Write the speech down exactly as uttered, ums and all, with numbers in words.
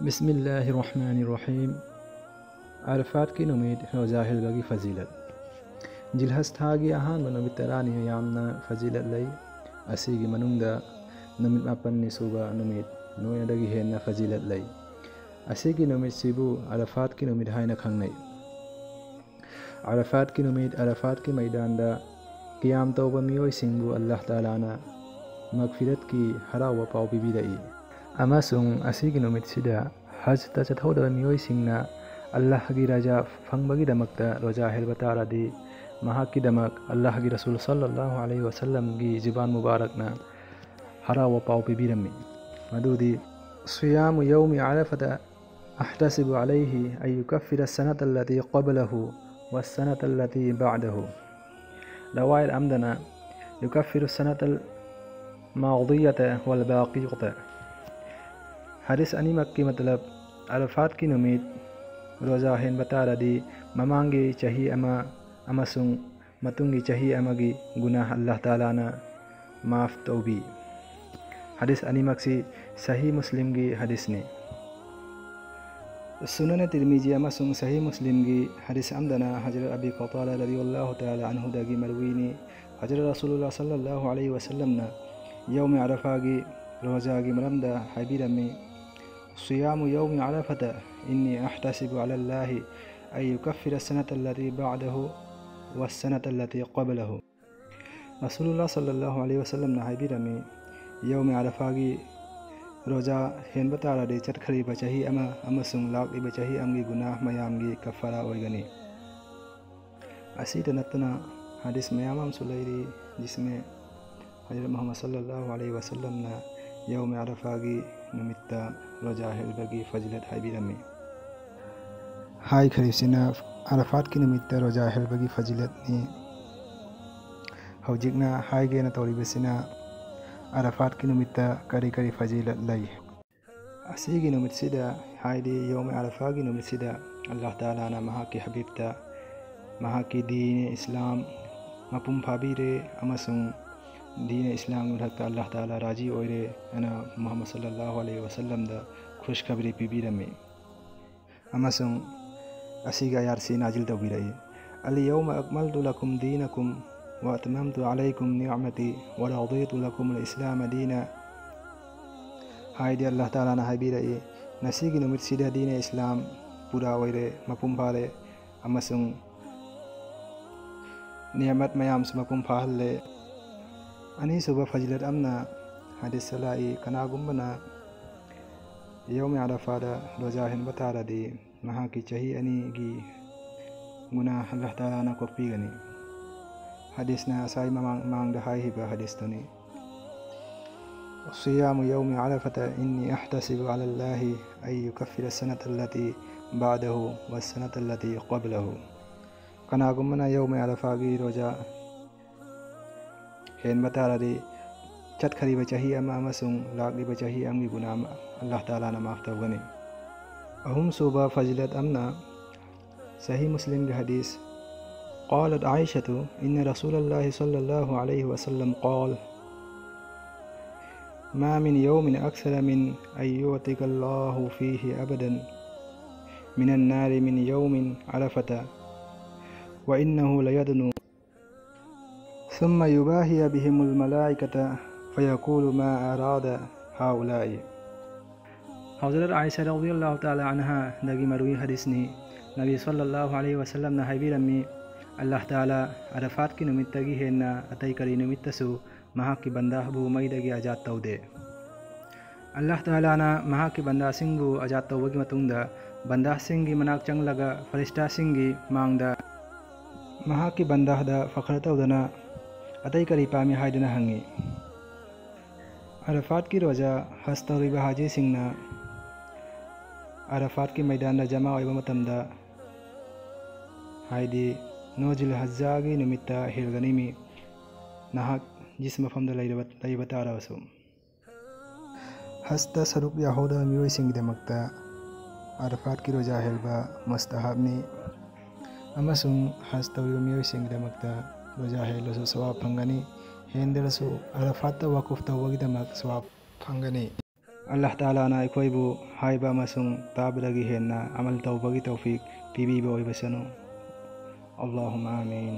ބިސްމިއްލާހި ރަޙްމާނި ރަޙީމް. އަރަފާތްގެ ނުމިތް ރޯޒާ ހެލްވުމުގެ ފަޒީލަތް. ޒިލްހައްޒު ތާގެ އަހަންވަނަ ނުމިތަށް ވަނީ ޔާމްނަ ފަޒީލަތް ލައި. އަސީގެ މަނުންދަ ނުމިތް މައްޕަން ނިސޫބަ ނުމިތް ނޫން އަދަގެ ހެންނަ ފަޒީލަތް ލައި. އަސީގެ ނުމިތް ސިބު އަރަފާތްގެ ނުމިތް ހައިނަ ކަންނައި. އަރަފާތްގެ ނުމިތް އަރަފާތްގެ މައިދާންދަ ޤިޔާމް ތައުބަ މިއޮތް ސިންބު އައްލާހު ތަޢާލާނަ މަޣްފިރަތްގެ ހަރާ ވަޕާ އޮބިވިދައި. އަމަސުން އަސީގެ ނުމިތް ސިދާ ހަޖްތަ ޗަތަހޯދަ މިއޮތް ސިންނަ އައްލާހުގެ ރަޖާ ފަންބަގި ދަމަކްތަ ރޯޒާ ހެލްވަތާރަދީ މަހަކީ ދަމަކް އައްލާހުގެ ރަސޫލު ޞައްލައްލާހު ޢަލައިހި ވަސައްލަމްގެ ޒުބާން މުބާރަކްނަ ހަރާ ވަޕާ އޮބިވިރަމީ. މަދޫދީ، صيام يوم عرفة أحتسب عليه أن يكفر السنة التي قبله والسنة التي بعده. ރަވާޔަތް އަމްދަނާ، يكفر السنة الماضية والباقية. ޙަދީޘް އަނިމައްޗަށް މަތުލަބު، އަރަފާތްގެ ނުމިތް ރޯޒާ ހެންވަތާރަދީ މަމާންގެ ޗަހި އަމާ އަމަސުން މަތުންގެ ޗަހި އަމަގެ ގުނާހަ އައްލާހު ތަޢާލާނަ މާފް ތައުބީ. ޙަދީޘް އަނިމައްޗި ޞަޙީޙު މުސްލިމްގެ ޙަދީޘް ނި. ސުނަނެ ތިރްމިޒީ އަމަސުން ޞަޙީޙު މުސްލިމްގެ ޙަދީޘް އަމްދަނާ ޙަޟްރަތް އަބީ ޤަތާދާ ރަޟިޔަﷲ ތަޢާލާ ޢަންހު ދަގީ މަރުވީނީ، ޙަޟްރަތް ރަސޫލުﷲ ޞައްލަﷲ ޢަލައިހި ވަސައްލަމްނަ ޔައުމެ ޢަރަފާގެ ރޯޒާގެ މަރަންދަ ހައިބިރަމީ، صيام يوم عرفة إني أحتسب على الله أن يكفر السنة التي بعده والسنة التي قبله. ރަސޫލުﷲ ޞައްލަﷲ ޢަލައިހި ވަސައްލަމް ނަހައިބިރަމީ، ޔައުމެ ޢަރަފާގެ ރޯޒާ ހެންވަތާރަދީ ޗަޓްކަރިބަ ޗަހި އަމަ އަމަސުން ލާގިބަ ޗަހި އަމްގެ ގުނާހް މަޔާމްގެ ކައްފާރާ އޮވެގަނީ. އަސީތަ ނަތުނާ ޙަދީޘް މަޔާމާމް ސުލައިރީ ޖިސްމެ ޙަޟްރަތް މުޙައްމަދު ޞައްލަﷲ ޢަލައިހި ވަސައްލަމްނަ ޔައުމެ ޢަރަފާގެ ނުމިއްތަ ރޯޒާ ހެލްވުމުގެ ފަޒީލަތް ހައިބިރަމީ. ހާއި ކަރިފިސިނާ ޢަރަފާތްގެ ނުމިއްތަ ރޯޒާ ހެލްވުމުގެ ފަޒީލަތް ނީ. ހައުޖިގްނާ ހާއިގޭނަ ތޯރިބެސިނާ ޢަރަފާތްގެ ނުމިއްތަ ކަރި ކަރި ފަޒީލަތް ލައި. އަސީގެ ނުމިއްސިދާ ހާއިދީ ޔައުމެ ޢަރަފާގެ ނުމިއްސިދާ އައްލާހު ތަޢާލާނާ މަހާކީ ޙަބީބްތަ މަހާކީ ދީނެ އިސްލާމް މަޕުން ފާބީރޭ އަމަސުން ދީނެ އިސްލާމް ރައްކަ އައްލާހު ތަޢާލާ ރާޒީ އޮއިރޭ އަނަ މުޙައްމަދު ޞައްލަﷲ ޢަލައިހި ވަސައްލަމް ދަ ꯈꯨꯁꯈꯕꯔꯤ ꯄꯤꯕꯤꯔꯝꯃꯤ꯫ ꯑꯃꯁꯨꯡ ꯑꯁꯤꯒꯤ ꯑꯥꯌꯥꯠꯁꯤ ꯅꯥꯖꯤꯜ ꯇꯧꯕꯤꯔꯛꯏ, "اليوم أكملت لكم دينكم وأتممت عليكم نعمتي ورضيت لكم الإسلام دينا"꯫ ꯍꯥꯏꯗꯤ ꯑꯜꯂꯥꯍ ꯇꯥꯂꯥꯅ ꯍꯥꯏꯕꯤꯔꯛꯏ, "ꯉꯁꯤꯒꯤ ꯅꯨꯃꯤꯠꯁꯤꯗ ꯗꯤꯅꯦ ꯏꯁꯂꯥꯝ ꯄꯨꯔꯥ ꯑꯣꯏꯔꯦ, ꯃꯄꯨꯡ ꯐꯥꯔꯦ, ꯑꯃꯁꯨꯡ ꯅꯤꯌꯥꯃꯠ ꯃꯌꯥꯝꯁꯨ ꯃꯄꯨꯡ ꯐꯥꯍꯜꯂꯦ"꯫ ꯑꯅꯤꯁꯨꯕ ꯐꯖꯤꯂꯠ ꯑꯃꯅ ꯍꯗꯤꯁꯇ ꯂꯥꯛꯏ, ꯀꯅꯥꯒꯨꯝꯕꯅ ꯌꯧꯃꯦ ꯑꯔꯐꯥꯗ ꯔꯣꯖꯥ ꯍꯦꯟꯕ ꯇꯥꯔꯗꯤ, ꯃꯍꯥꯛꯀꯤ ꯆꯍꯤ ꯑꯅꯤꯒꯤ ꯒꯨꯅꯥ ꯑꯜꯂꯥꯍ ꯇꯥꯂꯥꯅ ꯀꯣꯛꯄꯤꯒꯅꯤ꯫ ꯍꯗꯤꯁꯅ ꯉꯁꯥꯏ ꯃꯃꯥꯡ, ꯃꯃꯥꯡꯗ ꯍꯥꯏꯈꯤꯕ ꯍꯗꯤꯁꯇꯨꯅꯤ꯫ "صيام يوم عرفة إني أحتسب على الله أن يكفر السنة التي بعده والسنة التي قبله"꯫ ꯀꯅꯥꯒꯨꯝꯕꯅ ꯌꯧꯃꯦ ꯑꯔꯐꯥꯒꯤ ꯔꯣꯖꯥ ꯍꯦꯟꯕ ꯇꯥꯔꯗꯤ, ꯆꯠꯈ꯭ꯔꯤꯕ ꯆꯍꯤ ꯑꯃ ꯑꯃꯁꯨꯡ ꯂꯥꯛꯂꯤꯕ ꯆꯍꯤ ꯑꯃꯒꯤ ꯒꯨꯅꯥ ꯑꯃ ꯑꯜꯂꯥꯍ ꯇꯥꯂꯥꯅ ꯃꯥꯐ ꯇꯧꯒꯅꯤ꯫ ꯑꯍꯨꯝꯁꯨꯕ ꯐꯖꯤꯂꯠ ꯑꯃꯅ ꯁꯍꯤ ꯃꯨꯁꯂꯤꯝꯒꯤ ꯍꯗꯤꯁ, "قالت عائشة إن رسول الله صلى الله عليه وسلم قال: ما من يوم أكثر من أن يعتق الله فيه أبدا من النار من يوم عرفة، وإنه ليدنو ثم يباهي بهم الملائكة فيقول: ما أراد هؤلاء؟" ꯍꯧꯖꯔꯠ ꯑꯥꯏꯁꯥ ꯔꯗꯤꯌꯜꯂꯥꯍꯨ ꯇꯥꯂꯥ ꯑꯟꯍꯥꯗꯒꯤ ꯃꯔꯨꯏ ꯍꯗꯤꯁꯅꯤ꯫ ꯅꯕꯤ ꯁꯜꯂꯜꯂꯥꯍꯨ ꯑꯂꯩꯍꯤ ꯋꯁꯜꯂꯝꯅ ꯍꯥꯏꯕꯤꯔꯝꯃꯤ, "ꯑꯜꯂꯥꯍ ꯇꯥꯂꯥ ꯑꯔꯐꯥꯠꯀꯤ ꯅꯨꯃꯤꯠꯇꯒꯤ ꯍꯦꯟꯅ ꯑꯇꯩ ꯀꯔꯤ ꯅꯨꯃꯤꯠꯇꯁꯨ ꯃꯍꯥꯛꯀꯤ ꯕꯟꯗꯥꯕꯨ ꯃꯩꯗꯒꯤ ꯑꯖꯥꯗ ꯇꯧꯗꯦ"꯫ ꯑꯜꯂꯥꯍ ꯇꯥꯂꯥꯅ ꯃꯍꯥꯛꯀꯤ ꯕꯟꯗꯥꯁꯤꯡꯕꯨ ꯑꯖꯥꯗ ꯇꯧꯕꯒꯤ ꯃꯇꯨꯡꯗ, ꯕꯟꯗꯥꯁꯤꯡꯒꯤ ꯃꯅꯥꯛ ꯆꯪꯂꯒ ꯐꯔꯤꯁꯇꯥꯁꯤꯡꯒꯤ ꯃꯥꯡꯗ ꯃꯍꯥꯛꯀꯤ ꯕꯟꯗꯥꯗ ꯐꯈꯔ ꯇꯧꯗꯅ, "ꯑꯇꯩ ꯀꯔꯤ ꯄꯥꯝꯃꯤ?" ꯍꯥꯏꯗꯨꯅ ꯍꯪꯉꯤ꯫ ꯑꯔꯐꯥꯠꯀꯤ ꯔꯣꯖꯥ ꯍꯖ ꯇꯧꯔꯤꯕ ꯍꯥꯖꯤꯁꯤꯡꯅ ꯑꯔꯐꯥꯠꯀꯤ ꯃꯩꯗꯥꯟꯗ ꯖꯃꯥ ꯑꯣꯏꯕ ꯃꯇꯝꯗ, ꯍꯥꯏꯗꯤ ꯅꯣ ꯖꯤꯜ ꯍꯖ꯭ꯖꯥꯒꯤ ꯅꯨꯃꯤꯠꯇ ꯍꯦꯜꯒꯅꯤ ꯃꯤ, ꯅꯍꯥꯛ ꯖꯤꯁ ꯃꯐꯝꯗ ꯂꯩꯔꯕ, ꯂꯩꯕ ꯇꯥꯔꯕꯁꯨ꯫ ꯍꯖꯇ ꯁꯔꯨꯛ ꯌꯥꯍꯧꯗꯕ ꯃꯤꯑꯣꯏꯁꯤꯡꯒꯤꯗꯃꯛꯇ ꯑꯔꯐꯥꯠꯀꯤ ꯔꯣꯖꯥ ꯍꯦꯜꯕ ꯃꯨꯁꯇꯍꯥꯕꯅꯤ, ꯑꯃꯁꯨꯡ ꯍꯖ ꯇꯧꯔꯤꯕ ꯃꯤꯑꯣꯏꯁꯤꯡꯒꯤꯗꯃꯛꯇ ꯔꯣꯖꯥ ꯍꯦꯜꯂꯁꯨ ꯁꯋꯥꯕ ꯐꯪꯒꯅꯤ, ꯍꯦꯟꯗ꯭ꯔꯁꯨ ꯑꯔꯐꯥꯠꯇ ꯋꯥꯀꯨꯐ ꯇꯧꯕꯒꯤꯗꯃꯛ ꯁꯋꯥꯕ ꯐꯪꯒꯅꯤ꯫ ꯑꯜꯂꯥꯍ ꯇꯥꯂꯥꯅ ꯑꯩꯈꯣꯏꯕꯨ ꯍꯥꯏꯕ ꯑꯃꯁꯨꯡ ꯇꯥꯕꯗꯒꯤ ꯍꯦꯟꯅ ꯑꯃꯜ ꯇꯧꯕꯒꯤ ꯇꯧꯐꯤꯛ ꯄꯤꯕꯤꯕ ꯑꯣꯏꯕꯁꯅꯨ꯫ ꯑꯜꯂꯥꯍꯨꯝꯃ ꯑꯥꯃꯤꯟ꯫